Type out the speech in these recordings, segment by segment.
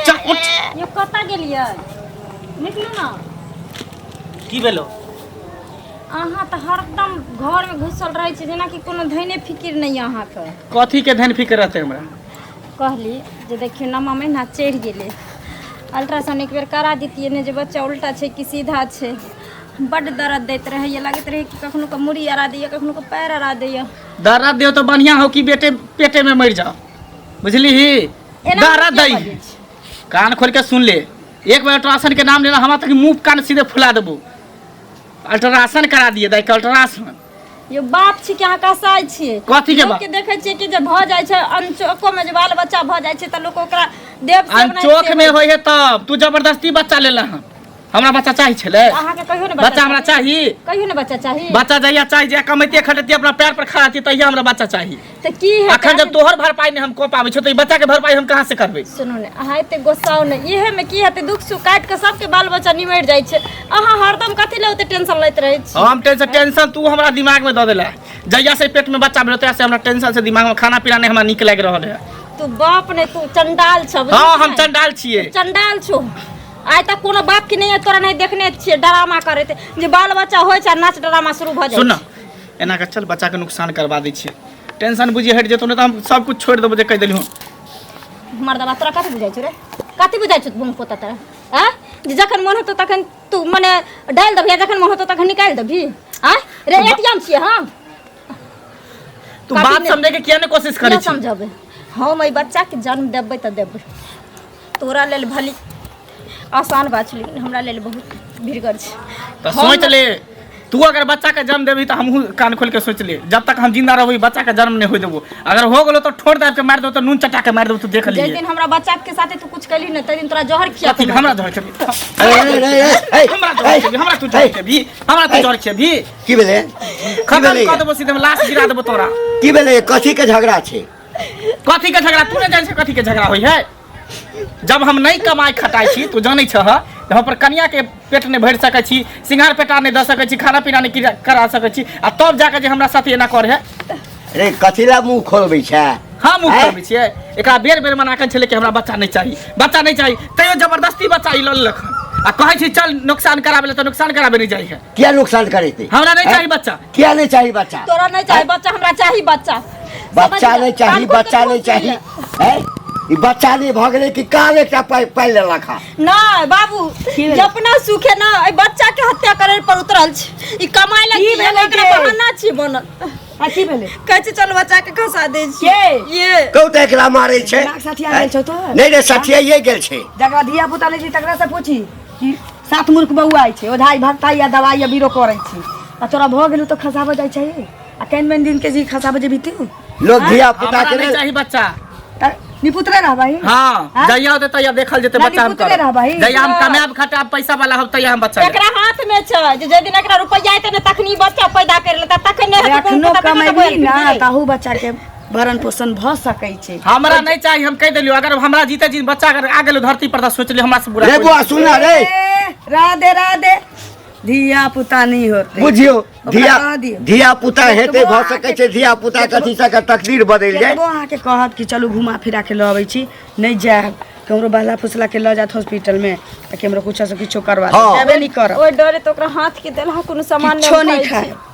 चल उठ। यो कतऽ गेलियै? निकलू ने। की भेलो? अहाँ तऽ हरदम घरमे घुसल रहै छी, जेनाकि कोनो धैने फिकिर नहि यऽ अहाँके। कथी के धन फिक्र रहते हमरा? कहली जे देखियौ, नमा महीना चढ़ि गेलै, अल्ट्रासाउंड एक बेर करा दितियै ने जे बच्चा उल्टा छै कि सीधा छै। बड्ड दर्द दैत रहैए, लगैत रहै कि कखनो कऽ मुड़ी अड़ा दैए, कखनो कऽ पैर अड़ा दैए। दर्द दियो तो बढ़िया हो कि बेटे पेटे में मर जाओ, बुझली ही? एना दर्द किया दै। बजै छी? कान खोल के सुन ले, एक बार अल्ट्रासाउंड के नाम लेना हमरा तक मुंह कान सीधे फुला देबो। अल्ट्रासाउंड करा दिए दाई के अल्ट्रासाउंड। यो बाप छी कि अहाँ कसाई छियै? कथी के बाप? लोकके देखै छियै कि जे भऽ जाइ छै अनचोको मे, जे बाल बच्चा भऽ जाइ छै तऽ लोक ओकरा देव से अनचोक में होय है तब तू जबरदस्ती बच्चा लेला हन। हमरा बच्चा चाही छलै? अहाँके कहियो ने बच्चा हमरा चाही? कहियो ने बच्चा चाही? बच्चा जहिया चाही, जहिया कमैते खटैते अपना पैर पर खड़ा थी, तहिया हमरा बच्चा चाही। तऽ की हेतै? अखन जब तोहर भरपाई नहि हम कऽ पाबै छौ तऽ ई बच्चा के भरपाई हम कहाँ से करबै? सुनू ने, अहाँ एते गोस्साउ ने। इहे में की हेतै? दुख सुख काटि कऽ सबके बाल बच्चा निमरि जाइ छै। अहाँ हरदम कथी लए ओते टेंशन लैत रहै छी? हम टेंशन? टेंशन तू हमरा दिमाग में दऽ देला। जहिया से पेट में बच्चा भेल तहिया से हमरा टेंशन से दिमाग में खाना पीना नहीं हमरा नीक लागि रहल है। तू बाप ने, तू चंडाल छ। हाँ, हम चंडाल छियै। चंडाल छो। आइ तक कोनो बाप के नहीं तोरा नहीं देखने छियै डरामा करैत, जे बाल बच्चा होइ छै आ नाच डरामा शुरू भऽ जाइ सुन न, छै। एना कऽ चल, बच्चा के नुकसान करवा दै छियै, टेंशन बुझी हटि जेतौ, नहि तऽ हम सब कुछ छोड़ि देबो जे कहि देलियौ। मर्दबा, तोरा कथी बुझाइ छौ रे? कथी बुझाइ छौ बम पोता तोरा? आँय, जे जखन मन हेतौ तखन तू मने डालि देबही आ जखन मन हेतौ तखन निकालि देबही? आँय रे, एटीएम छियै हम? तू कथी बात नहि- समझे के किया नहि कोशिश करै किया छी? समझबै हम? एहि बच्चाके जन्म देबै तऽ देबै। तोरा लेल भली आसान बात छै, लेकिन हमरा लेल बहुत भिड़गर छै। तऽ सोच ले, तू अगर बच्चा के जन्म देबही तऽ हमहूँ कान खोल के सोच ले, जब तक हम जिंदा रहबै बच्चा के जन्म नहीं हो देबो। अगर हो गेलो तऽ ठोर दाबि के मारि देबो, तऽ नून चटा के मारि देबो, तू देख जाहि लिहे। दिन हमरा बच्चा के साथे तू कुछ कैली ने, ताहि दिन तोरा जहर खिया कथी? के हमरा जहर खेबही? हमरा जहर ए, खेबही? हमरा तू जहर खेबही? हमरा तू जहर खेबही? की भेलै? की खत्म भेलै? कऽ देबो, सीधे लाश गिरा देबो तोरा। की भेलै? कथी के झगड़ा छै? कथी के झगड़ा? तू नहीं जानै छै कथी के झगड़ा होइ है? जब हम नहीं कमाइ खटाइ छी, तू जानै छह जे हम अपन कनिया के पेट नहीं भरि सकै छी, सिंगार पेटार नहीं दऽ सकै छी, खाना पीना नहीं करा सकै छी, आ तब जाके जे हमरा साथ एना करे है। रे, कथी ला मुंह खोलबै छै? हम मुँह आँय? खोलबै छियै? एकरा बेर बेर मना कऽ छलै कि हमरा बच्चा नहीं चाही, बच्चा नहीं चाही, तैयो जबरदस्ती बच्चा ई लऽ लेलक हन। आ कहै छी चल नुकसान कराबै लए, तऽ नुकसान कराबै नहीं जाइ है। किया नुकसान करेतै? हमरा नहीं आँय? चाही बच्चा। किया नहीं चाही बच्चा? तोरा नहीं चाही बच्चा, हमरा चाही बच्चा। बच्चा नहीं चाही, कान खोल के बच्चा नहीं खूब चाही। सुन ले। हैं? ई बच्चा नहीं भऽ गेलै कि काल एकटा पाइ पाइ लेलक हँ? नहीं बाबू, भेलै? अपना सुखे ना एहि बच्चा के हत्या करे पर उतरल छी। ई कमाय ला की की भेलै एकरा के? बहाना छी बनल। आ की भेलै? कहै छै चल बच्चा के खसा दै छी। के? ये कहू तऽ एकरा मारै छै? दिमाग सठिया गेल छौ तोहर? नहि रे, सठियाइए गेल छै। जकरा धिया पुता नहि छै तकरा से पूछी कि सात मूर्ख बौआ छै, ओझाइ भगताइ आ दवाइ आ बीरो करै छी, आ तोरा भऽ गेलौ तऽ खसाबऽ जाइ छै? आ केहन मेन दिन के जी खसाबऽ जेबही तू? लोग धिया पुता हमरा के नहीं चाही बच्चा। तऽ निपुतरे रहबही? हाँ। हाँ? जहिया होतै तहिया देखल जेतै। ना, बच्चा हम निपुतरे करब। रहबही। जहिया हम कमायब खटाब, पैसा वाला हम, तहिया हम बच्चा लेब। एकरा हाथ में छै जे जाहि दिन एकरा रुपैआ एतै ने तखनी बच्चा पैदा कर लेता, तखन नहि हेतै एखनो कोनो पता, तखन तऽ कमेबही ना बोल। ताहू बच्चा के भरण पोषण भऽ सकै छै। हमरा नहीं चाहिए, हम कहि देलियौ, अगर हमरा जीते जी बच्चा अगर आ गेलो धरती पर तऽ सोच लियौ हमरा से बुरा रे कोई बौआ नहीं। सुन रे। ए, राधे राधे, धिया पुता नहीं होते। बुझियौ ओकरा धिया कह दियौ। धिया पुता हेतै, भऽ सकै छै धिया पुता के अथी सबके तकदीर बदलि जाय। केतबो अहाँके कहत कि चलू घुमा फिरा के लऽ अबै छी, नहि जायब। केम्हरो बहला फुसला के लऽ जायत हॉस्पिटलमे तऽ केम्हरो कुछो से किछो करवा देत। हाँ। जेबे नहि करब। ओहि डरे तऽ ओकरा हाथ के देलहा कोनो सामान किछो नहि उठाइ खायब, छै।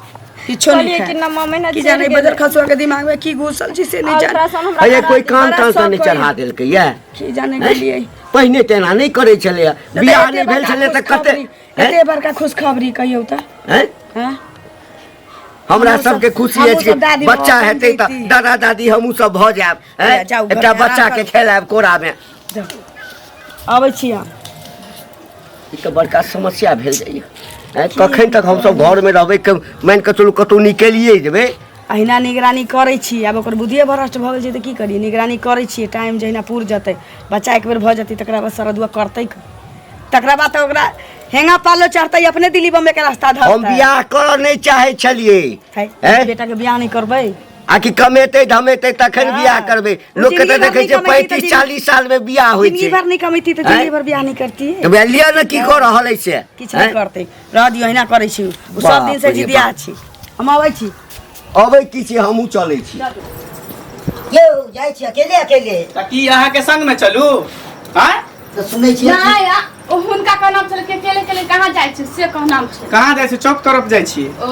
किछो नहि कहलियै कि खायब। नमा महीना की चढ़ि जाने गेलै। बजर खसुआ के दिमाग में की घुसल छै से नहि जाने। अल्ट्रासाउंड हमरा अरे करा कोई दिअ। कान बड़ा तान तऽ शौक नहि होइए। चढ़ा देलकै ये? की जाने गेलियै। पहिने तऽ एना नहि करै छलैए। तऽ बियाह एते नहि भेल बड़का छलै तऽ कते खुशखबरी, एते बड़का खुशखबरी कहियौ तऽ। हैं? हैं? हमरा हमहूँ सबके सब- खुशी हमहूँ अछि कि सब दादी बच्चा भऽ हेतै तऽ जैती। दादा दादी हमहूँ सब भऽ जायब, हैं? जाउ, घरमे एकटा आराम बच्चा के करू। खेलायब कोरामे। जाउ। अबै छी हम। ई तऽ बड़का समस्या भेल जाइए। हैं, कखन तक हमसब घरमे रहबै? मानि कऽ चलू कतहु निकलिए जेबै। अहिना निगरानी करै छी। आब ओकर बुद्धिए भ्रष्ट भऽ गेल छै तऽ की करियै? निगरानी करै छियै। टाइम जहिना पुर जेतै, बच्चा एक बेर भऽ जेतै, तकरा बाद सरदुआ करतै। तकरा बाद तऽ ओकरा हेंगा पालो चढ़तै, अपने दिल्ली बम्बे के रास्ता धरतै। हम बियाह करऽ नहि चाहै छलियै। है, हैं? बेटाके बियाह नहि करबै? आ कि कमेतै धमेतै तखन हाँ। बियाह करबै? लोकके तऽ जिंदगी भर देखै नहि छियै कमेतै तऽ 35 जिंदगी- 40 सालमे बियाह होइ जिंदगी छै। भर नहि कमेती तऽ हैं? जिंदगी भर बियाह नहि करती। तऽ वएह लिअ ने, की कऽ रहल अछि से? किछु नहि हैं? करतै, रह दियौ, अहिना करै छी ओ सब दिन से बाप रे जिदिया बाप। छी। हम अबै छी। अबै की छी, हमहूँ चलै छी। यौ जाइ छी अकेले अकेले। तऽ की अहाँके संगमे चलू? आँय? तऽ सुनै छियै कि- नहि ओ हुनका कहनाम छलै कि अकेले अकेले कहाँ जाइ छी, से कहनाम छै। कहाँ जाइ छी? चौक तरफ जाइ छी। ओ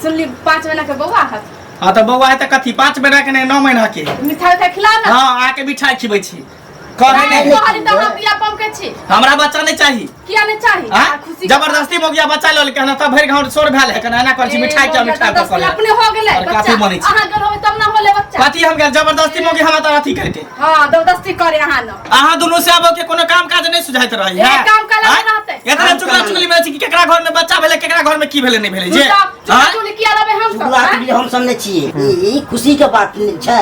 सुनली 5 महीना के बौआ हत। हाँ तऽ बौआ है तऽ कथी 5 महीना के नहि 9 महीना के। मिठाई उठाई खिला ना। हाँ आके मिठाई खिबै छी। कहै नहि नहि कहली तऽ हम बिया पम के छी। हमरा बच्चा नहि चाही। किया नहि चाही? आँय? आ खुशी के जबरदस्ती मोगिया बच्चा लऽ लेलकै हन, तऽ भरि गाँव शोर भेल है एना करै छी ए, मिठाई के मोगिया मिठाई जबरदस्ती पकड़ अपने हो गेलै और बच्चा। काफी बनै छै। अहाँ गेल होबै तब ना होलै बच्चा। कथी हम गेल जबरदस्ती मोगी हमरा तऽ अथी करके। हाँ जबरदस्ती करे अहाँ न। अहाँ दुनू से आबो के कोनो काम काज नहि सुझाइत रहै ए, है। काम काज आँय? रहतै। एतना चुगला चुगली में छी कि केकरा घर में बच्चा भेलै केकरा घर में की भेलै नहि भेलै जे। चुगला आँय? चुगली किया रहबै हम सब? चुगला आँय? चुगली हम सब नहि छियै। ई खुशी के बात छै।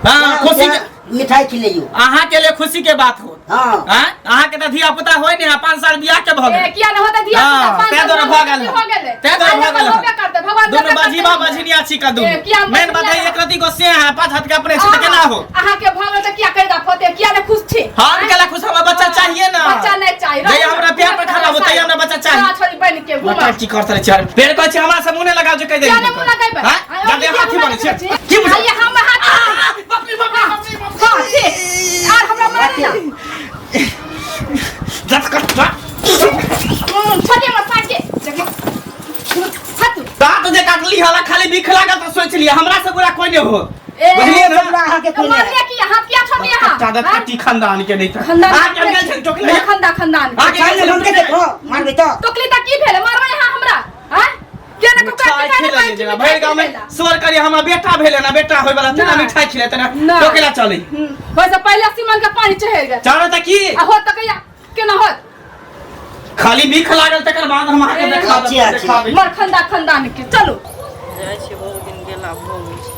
हाँ, खुशी के- मिठाई खिलैयौ। अहाँ के लिए खुशी के बात हो। हाँ। आँय? अहाँ के तऽ धिया पुता होय नहि है 5 साल बियाह के भऽ ए, गेल। किया न होतै धिया पुता? हाँ, पाँच तें साल दुआरे भऽ भऽ गेल। गेल, भऽ गेलै। तें दुआरे भऽ गेल। होबे करतै, भगवान दुनू देबे करतै। बाजीबा बझनिया छी कदू। ए, किया मेन बात है एक रति गोस्से है 5 हाथ के अपने छी तऽ केना हो? अहाँ के भऽ गेल तऽ किया कहि दा फोते? किया ने खुश छी? हम केला खुश, हमरा बच्चा चाहिए ना। बच्चा नहीं चाहिए। जहिया हमरा प्यार पर खड़ा हो तहिया हमरा बच्चा चाहिए। छोड़ा छोड़ी बन के घुमा। बच्चा की करत रहे छै? फेर कहै छै हमरा से मुंह नहि लगाओ जे कहि दे। किया ने मुंह लगेबै? हाँ? आँय, जादे किया हाथी मुंह बनै छै। लगेबै? की बुझै? आइए, हम हाथ बाप रे बाप रे बाप रे बाप रे। हाँ, ठीक। आर हमरा मारे ना। जत कट जा। छोड़िए हमर साइड के। देखिए। हट। दांत जे काटली हला खाली बिख लागल तऽ सोच लिअ हमरा से बुरा कोई नहि हो। ए, बुझलियै ना? हमरा अहाँके तऽ मारलियै की? हाथ किया छोड़लियै अहाँ? दादा हाँ? कट्टी खानदान के नहि तऽ। खानदान अहाँके हम गेल छली टोकले। खानदान खानदान के। अहाँके गेल छली हुनके टोकले। देखो मारबै तऽ। टोकली तऽ की भेलै? मारबै अहाँ हमरा? आँय? के ने मिठाई ककरा खिलेलियै जेना भरि गाँव में शोर करियै हमरा बेटा भेलै ना बेटा होय वाला तेना नहि। मिठाई खिले तेना नहि। टोकेला चली। ओहिसँ पहिले सीमन के पानि चढ़ि गेल। चढ़े तऽ की? आ होत तऽ कहिया केना होत? खाली बिख लागल तकर बाद हम अहाँके ए, देखा अच्छे, अच्छे। देखाबै। मर खंदा खानदान के चलू। जाइ छी बहुत दिन गेला भऽ गेल छै।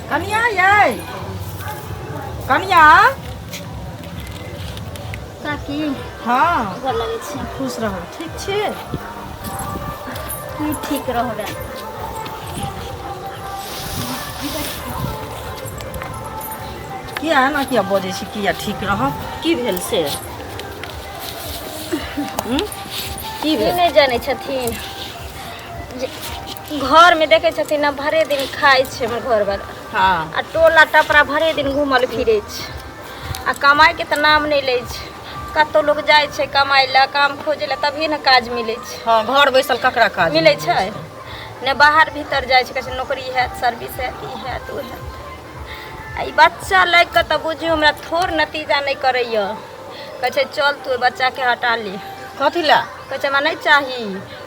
कनिया यै, कनिया। काकी। हाँ। गोर लगै छी। खुश रहू। ठीक छी? की ठीक रहबै? किया एना किया बजै छी? किया ठीक रहब? की भेल से? की ई भेल? नहि जानै छथिन जे घरमे देखै छथिन ने भरे दिन खाइ छै हमर घरवाला। हाँ। आ टोला टपरा भरे दिन घूमल फिरै छै आ कमाइके तऽ नाम नहि लै छै। कतहु लोक जाइ छै कमाइ लए, काम खोजै लए, तभिए ने काज मिलै छै। हाँ, घर बैसल ककरा काज मिलै छै? नहि बाहर भीतर जाइ छै, कहै छै नौकरी हैत, सर्विस हैत, ई हैत, ओ हैत। आ ई बच्चा लागि कऽ तऽ बुझियौ हमरा थोड़ नतीजा नहि करैए। कहै छै चल तू ओहि बच्चाके हटा ले। कथी लए? कहै छै हमरा नहि चाही,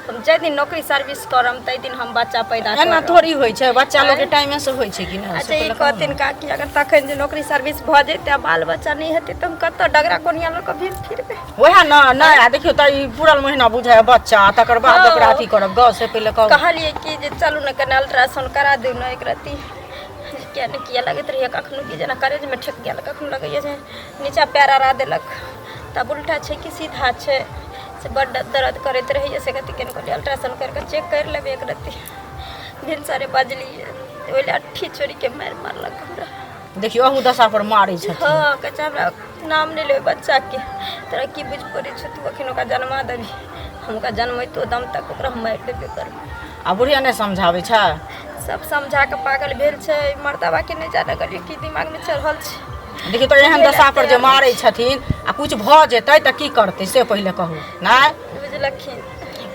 हम जाहि दिन नौकरी सर्विस करम ताहि दिन हम बच्चा पैदा एना करब। थोड़ी होइ छै, बच्चा लोकके टाइमे से होइ छै कि नहि? अच्छा ई कहथिन काकी अगर तखन जे नौकरी सर्विस भऽ जेतै आ बाल बच्चा नहि हेतै तऽ हम कतऽ डगरा कोनिया लऽ कऽ फिर फिरबै? वएह ने। नहि आ देखियौ तऽ ई पूरल महीना बुझाय बच्चा तकर बाद हँ। ओकरा अथी करब गौ से पहिले कहू। कहलियै कि जे चलू ने कने अल्ट्रासाउंड करा दियौ ने एक रत्ती। किया ने किया लगैत रहैए कखनो कि जेना करेजमे ठेक गेल, कखनो लगैए जे नीचा पैर अड़ा देलक। तब उल्टा छै कि सीधा छै से बड्ड दर्द करैत रहैए। से कथी केने कहलियै अल्ट्रासाउंड करि कऽ चेक करि लेबै एक रत्ती। भिनसरे बजलियै ओहि लए अट्ठी चोरीके मारि मारलक हमरा। देखियौ अहू दशा पर मारै छथिन। हँ, कहै छै हमरा नाम नहि लेबै बच्चाके, तोरा की बुझि पड़ै छौ? तू अखन ओकरा जन्मा देबही, हम ओकरा जन्मैतो दम तक ओकरा हम मारि देबे करबै। आ बुढ़िया नहि समझाबै छै? सब समझा कऽ पागल भेल छै मर्दाबाके, नहि जानै कहलियै की दिमागमे चढ़ल छै। देखियौ तऽ एहन दशा पर जे मारै छथिन आ कुछ भऽ जेतै तऽ की करतै से पहिले कहू। नहि बुझलखिन।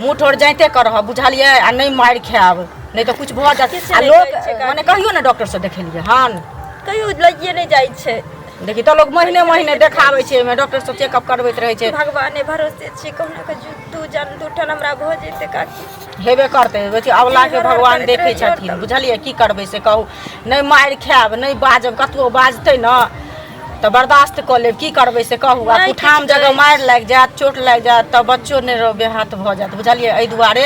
मुँह ठोर जाइते करह, बुझलियै? आ नहि मारि खायब, नहि तऽ कुछ भऽ जायत। किछु आ नहि लोक कहै छै काकी। मने कहियो ने डॉक्टर से देखेलियै हन? कहियो लगिए नहि जाइ छै। देखी तऽ लोक महीने महीने देखाबै छै, ओहिमे डॉक्टर सब चेकअप करबैत रहै छै। भगवाने भरोसे छी, कहुना कऽ दू जन दू ठन हमरा भऽ जेतै काकी। हेबे करतै। अथी अवलाके हर हर भगवान करैत देखै रहै छथिन, हरदम। बुझलियै? की करबै से कहू? नहि मारि खायब, नहि बाजब, कतबो बाजतै ने तऽ बर्दाश्त कऽ लेब। की करबै से कहू? आ नहि कुठाम किछु जगह कहै मारि लागि जायत, चोट लागि जायत तऽ बच्चो नहि रह बेहाथ भऽ जायत, बुझलियै? एहि दुआरे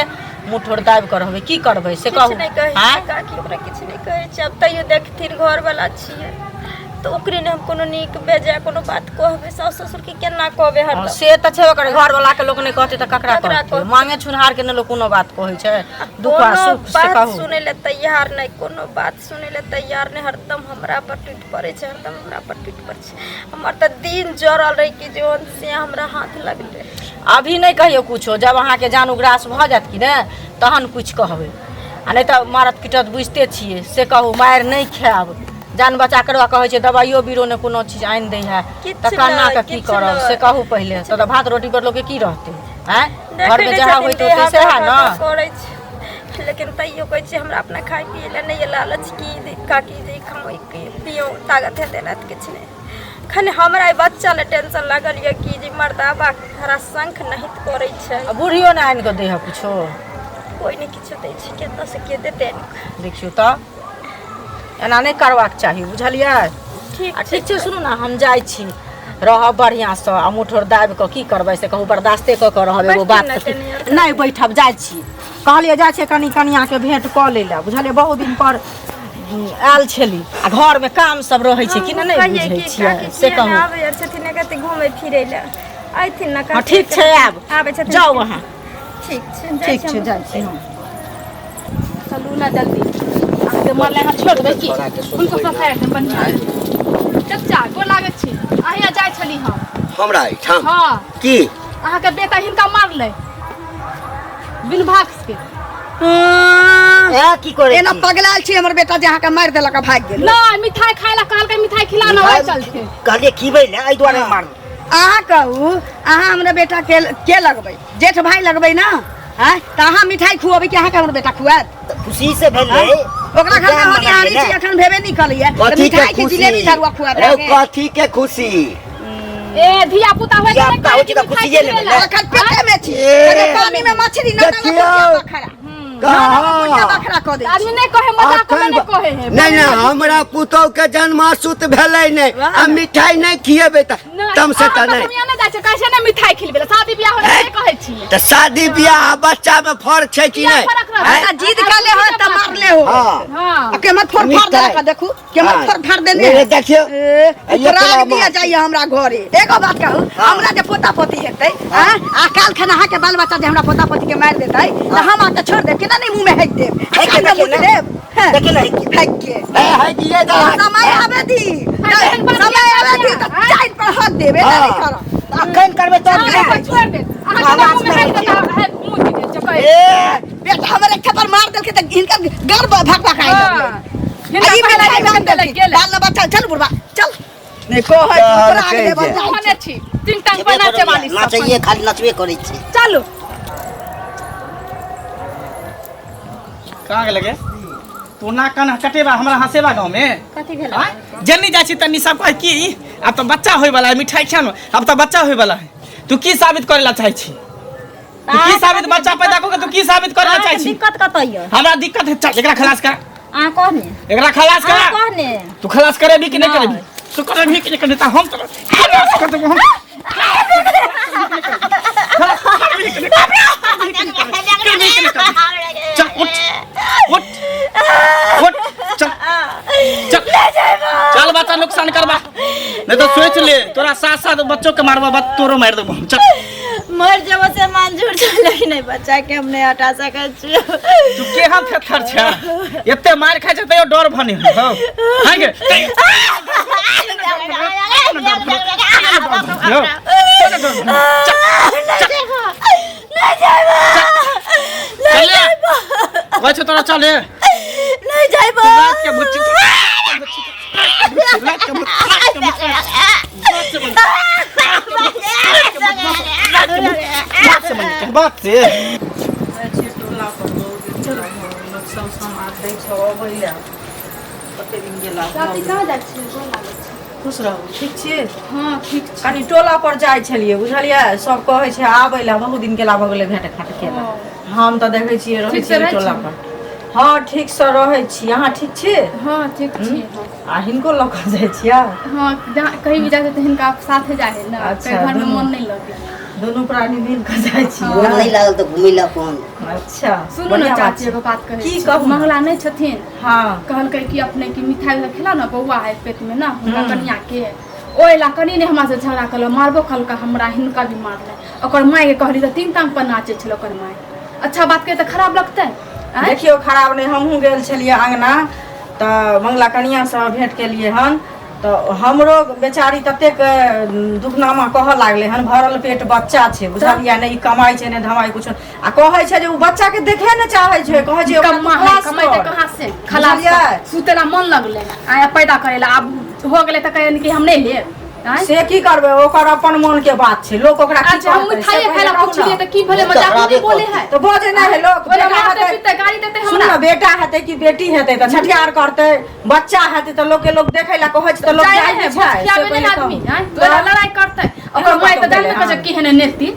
मुँह ठोर दाबि कऽ रहबै। की करबै से किछु कहू? नहि कहै आँय छियै काकी, ओकरा किछु नहि कहै छियै। आब तैयो देखथिन घरवला छियै तऽ ओकरे ने हम कोनो नीक बेजाय कोनो बात कहबै? साउस ससुरके केना कहबै हँ, हरदम? से तऽ छेबे करै, घरवलाके लोक नहि कहतै तऽ ककरा ककरा कहतै? कहतै? मांगे छुनहारके ने लोक कोनो बात कहै छै, दुःख आ कोनो सुख से बात कहू। सुनै लए तैयार नहि, कोनो बात सुनै लए तैयार नहि। हरदम हमरा पर टूटि पड़ै छै, हरदम हमरा पर टूटि पड़ै छै। हमर तऽ दिन जरल रहै कि जे ओहन से हमरा हाथ लगलै। अभी नहि कहियौ कुछो, जब अहाँके जान उग्रास भऽ जायत कि ने तहन कुछ कहबै, आ नहि तऽ मारत पीटत बुझिते छियै। से कहू, मारि नहि खायब, जान बचा कर कहै छै दवाइयो बीरो ने कोनो चीज आनि दै है किछु तऽ केना नहि, कऽ की किछु करब नहि। से कहू पहिले तऽ भात रोटी पर लोकके की रहतै आँय देखै घरमे नहि जहाँ छथिन, होइत देह होतै हाथ सएह ने करै छै लेकिन तैयो कहै छै हमरा अपना खाय पियै लए नहि यऽ लालच की जे काकी जे खमोइ के पियौ ताकत हेतै ने तऽ किछु नहि खाली हमरा ई बच्चा लए टेंशन लागल यऽ कि जे मर्दाबा हरा शंख नहीं करै छै आ बूढ़ियो ने आनि कऽ दै है कुछो कोइ नहि किछु दै छै केतऽसँ के देतै आनि कऽ? देखियौ तऽ एना नहि करबाक चाही बुझलियै ठीक आ ठीक छै सुनू ने हम जाइ छी रहब बढ़िआँसँ आ मुठोर दाबि कऽ की करबै से कहू बर्दाश्ते कऽ कऽ रहब एगो बैठू बात ने तऽ कनि आर। नहि बैठब जाइ छी कहलियै जाइ छियै कनि कनिआँके भेँट कऽ लै लए बुझलियै बहुत दिन पर आयल छली आ घरमे काम सब रहै छै कि ने नहि कहियै बुझै कि छियै काकी से किया कहू नहि आबै आर छथिन कते घुमै फिरै लए अयथिन ने हँ ठीक छै आयब आबै छथिन जाउ अहाँ ठीक छै जाइ ठीक छी छै हम। जाइ छी हम चलू ना जल्दी अहाँके मरले अहाँ छोड़ देबै की हुनको सफाइ एकदम बढ़िआँ चचा गोर लागै छी अहिया जाइ छली हम हमरा एहिठाम हँ की अहाँके बेटा हिनका मारलै बिन भाक्स के ए की करै एना छी? पगलायल छी हमर बेटा जे अहाँके मारि देलक आ भागि गेल नहि मिठाई खाय ला कहलकै मिठाई खिला ना ओहि चलते कहलियै खीबै ले एहि दुआरे मारल अहाँ कहू अहाँ हमरा बेटा के के लगबै जेठ भाई लगबै ना आँय तऽ अहाँ मिठाई खुअबै कि अहाँके हमर बेटा खुआत तऽ खुशी से भेलै ओकरा घर में होनी हानि छी अखन भेबे नहीं कलैया तऽ कथी के मिठाई के खुशी जिलेबी झरुआ खुआ रे कथी के खुशी ए धिया पुता होय धिया पुता होइ छै तऽ खुशिये ने भेलै। अखन पेटे में छी ए, कने पानी में मछली ना ना देखियौ। बखरा ना बखरा कऽ दे आदमी नहि कहे मजाक में नहि कहे है नहीं नहीं हमरा पुतोह के जन्मासुत भेलै नहि आ मिठाई नहि खिएबै तऽ तमसे तऽ नहि नहि नहि जाइ छै कहै छै ने मिठाई खिलबै लए शादी बियाह होले नहि कहै छियै तऽ शादी बियाह आ बच्चा में फर्क छै कि किया नहि फर्क रहतै? आँय? आ जिद कले हो तऽ मारले हो हाँ हँ आ केमर फोड़ फाड़ मिठाई। देलक देखू केमर हाँ। फोड़ फाड़ देने नहीं, देखियौ ए, ये उपराग तोरा दिया माँ। जाइए हमरा घरे एगो बात कहू हमरा जे पोता पोती हेतै आँ आ काल खन अहाँके बाल बच्चा जे हमरा पोता पोती के मारि देतै तऽ हम अहाँके छोड़ देब केना नहि मुँह में हेक देब आ हेक के कान में देखियौ मुत ने। देब हैं, देखियौ ने हेक के। हेक के ए, है कि ये दा- समय आबे दी समय आबे दी तऽ टाइट पर हक देब एना नहि करब अखन करबै तब अहाँ ने छोड़ दे अहाँ मुँह में हेक देता है मुँह दे दे चकै ए, बेटा हमर एक थप्पड़ मार देलकै तऽ हिनकर गर्व भक भक आइ हिनका ई पहिले मिठाई नहि बांध देलक, देलकै गेलै। बाल बच्चा चल बुढ़बा चल नहि कहै कहलकै उपराग देबऽ जे। जाइ कहने छी तीन टांग पर नाचे वाली सब। नाचैए खाली नचबे करै छी चलू कहाँ गेलै गे तू ना कान कटेबा हमरा हंसेबा गाँव में कथी भेल आँय? जन्नी जाइ छी तन्नी सब कहै की आब तऽ बच्चा होय वाला है मिठाई खा ने आब तऽ बच्चा होय वाला है तू की साबित करे ला चाहै छी तू की साबित बच्चा पैदा कऽ के तू की साबित करे ला चाहै अहाँके छी दिक्कत कतऽ यऽ हमरा दिक्कत है चल एकरा खलास कर अहाँ कहने एकरा खलास कर अहाँ कहने तू खलास करेबी कि नहीं करेबी तू करेबी कि नहीं करेबी त हम तो खलास कर देबो हम खलास करबी कि नहीं करबी? करबी कि नहीं करबी? चल उठ उठ उठ चल चल चल बच्चा नुकसान करबा नहीं तो सोच ले तोरा साथ साथ बच्चों के मारबा बात तोरो मार देबो हम चल मर जेबो से मंजूर छै लेकिन एहि बच्चा के हम नहि हटा सकै छियै तू केहन थेथर छै एते मार खाइ छै तैयो डर भने हो हाय गे यौ, चल कहै छौ तोरा चले नहि जाइबो रात के बुच्ची रात के बुच्ची बात से मन बात से लोक सब समाज दै छौ अबै लए कते दिन गेला चाची कहाँ जाइ छियै गोर लागै छी खुश रहू ठीक छियै हँ ठीक छी कनि टोला पर जाइ छलियै बुझलियै सब कहै छै आबै लए बहुत दिन गेला भऽ गेलै भेंट घाट केला हम तऽ देखै छियै रहै ठीक से छियै रहै टोला छी? पर हँ ठीकसँ रहै छी अहाँ ठीक छी हँ ठीक छी हँ आ हिनको लऽ कऽ जाइ छियै हँ जहाँ कहीं भी जाइ छै तऽ हिनका साथे जाइ है ने अच्छा, घर में दुनू। मन नहीं लगे दुनू प्राणी मिल कऽ जाइ छी मोन नहि लागल तऽ घुमै लए अपन अच्छा सुनू ने बढ़िआँ बात चाची छै। एगो बात कहै की छी। कहू ने? मंगला नहि छथिन हँ कहलकै कि अपने कि मिठाई उठाई खिला ने बौआ है पेट में ना हुनका कनिया के ओहि ला कनि ने हमरा से झगड़ा कलक मारबो कलका हमरा हिनका भी मारलै ओकर माय के कहली तऽ तीन टांग पर नाचै छलै ओकर माय अच्छा बात कहे तऽ खराब लगतै आँय? देखियौ खराब नहि हमहूँ गेल छलियै अङ्गना तऽ मंगला कनियाँसँ भेँट केलियै हन तऽ हमरो बेचारी ततेक दुखनामा कहऽ लागलै हन भरल पेट बच्चा छै बुझलियै नहि ई कमाइ छै नहि धमाइ कुछो आ कहै छै जे ओ बच्चा के देखे नहि चाहै छै कहै छै ओकरा तू कमा है खलास कमेतै कर। कहाँ से खलास बुझलियै? कर। सुतेला मन लगलै आया पैदा करेला आब हो गेलै तऽ कहै कि हम नहि लेब आँय? से की करबै ओकर अपन मन के बात छै लोक ओकरा की अच्छा हम कहतै, से मिठाइए पहिले खाय ला कहू पुछलियै ने। तऽ की भेलै तऽ मजाक खराबे नहि बोले है तऽ बजै नहि है लोक ओहिला बेटा मारतै हेतै पीटतै गाली देतै सुन हमरा ने बेटा हेतै कि बेटी हेतै तऽ छठियार करतै बच्चा हेतै तऽ लोकके लोक देखै ला कहै छै तऽ लोक जाइ जाइ है नहि छै से खियाबे नहि पहिले आदमी कहू। आँय ओहिला लड़ाइ करतै ओकर माय तऽ जानबे करै छै केहन नेती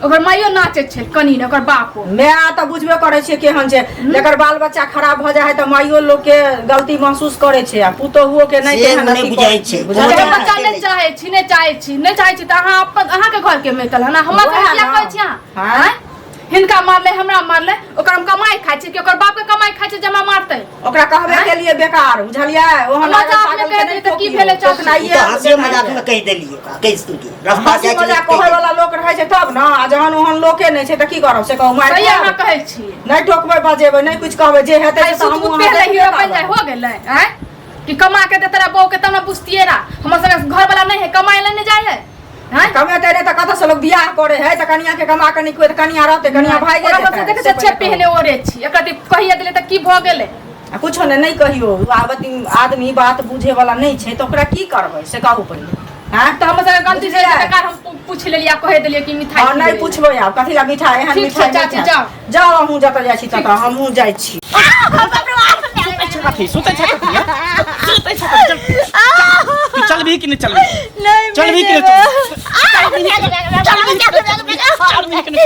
ओकर माइयो नाचै छै कनी ने ओकर बापो माय तऽ बुझबे करै छै केहन छै जकर बाल बच्चा खराब भऽ जाइ है तऽ माइयो लोक के गलती महसूस करै छै आ पुतोहुओ के नहि से तेहन नहि अथी बुझाइ छै। बुझलियै? जब बच्चा नहि चाहै छी नहि चाहै छी नहि चाहै छी तऽ अहाँ अपन अहाँके घरके मेकल है ना हमरा वएह सबके किया ना। कहै छी अहाँ हाँ? आँय? हिनका मारले हमरा मारले ओकर हम कमाई खाइ छी कि ओकर बाप के कमाई खाइ छी जे हमरा मारतै ओकरा कहबे के लिए बेकार बुझलियै ओहन मजाक आगल मे पागल कहि के देलियै नहि तऽ की ठोकियौ, भेलै चाची? ठोकनाइए तऽ हँसिए मजाक में कहि देलियै ओकरा, कहि सुनके रास्ता हँसी जाइ छलै मजाक कहि कहै वाला लोक रहै छै तब ने आ जहन ओहन लोके नहि छै तऽ की करब से कहू मारि सही अहाँ खायब? कहै छियै नहि टोकबै बजेबै नहि किछु कहबै जे हेतै आइ से तऽ हमहूँ सुतबुत अहाँ पहले देखबे हीरो बनि करबै। जाय हो गेलै आँय कि कमा के देते रहे बहू के तब ने बुझतियै रा हमर सबके घर वाला नहि है कमाइ लए नहि जाइ है आँय कमेतै नहि तऽ कतऽ से लोक बियाह करे है तऽ कनिया के कमा के नहि खुएतै कनिया रहतै कनिया भागि ओकरा सबसे जेतै देखै से छियै पहिले पहिने ओढ़े छी एकरा तऽ कहिया देलै तऽ की भऽ गेलै आ कुछो नहि नहि कहियौ आबत आदमी बात बुझे वाला नहि छै तऽ ओकरा की करबै से कहू पहिले आँय तऽ हमर सबके गलती छै बुझलियै? बेकार हम पूछि लेलियै आ कहि देलियै कि मिठाई और नहि खिलेबै। पूछबै आब कथी ला मिठाई एहन ठीक छै, मिठाई चाची, नहि जाउ। खायब। जाउ अहूँ जतऽ जाइ छी ततऽ हमहूँ जाइ छी कथी सुतै छै कथी हँ? सुतै छै कथी? चल तू चलबही कि नहि चलबही चलबही कि नहि चलबही? चलबही कि नहि चलबही कि नहि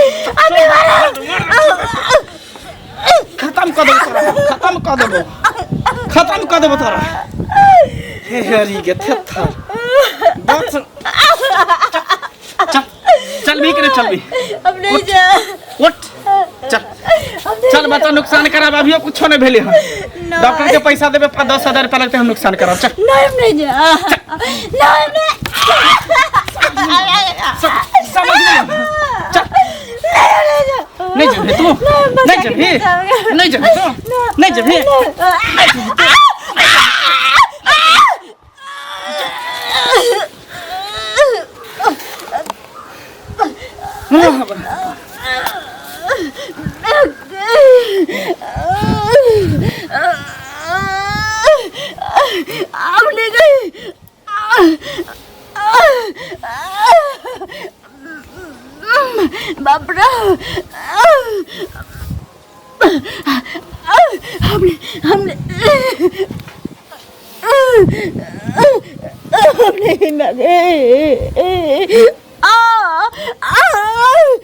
खत्म कऽ देबो तोरा खत्म कऽ देबो खत्म कऽ देबो तोरा हे हरी के थेथर बस चल चलबही कि नहि चलबही अब नहीं जा उठ चल चल बच्चा नुकसान कराब अभियो कुछो नहीं भेलै हन डॉक्टर के पैसा देबे 10,000 रुपया लगतै हम नुकसान कराब चल नहीं हम नहीं जा नहीं हम नहीं समझ नहीं चल नहीं जेबही तू नहीं जेबही नहीं जेबही तू नहीं जेबही अब नहीं गई बाप रे हमने हमने हमने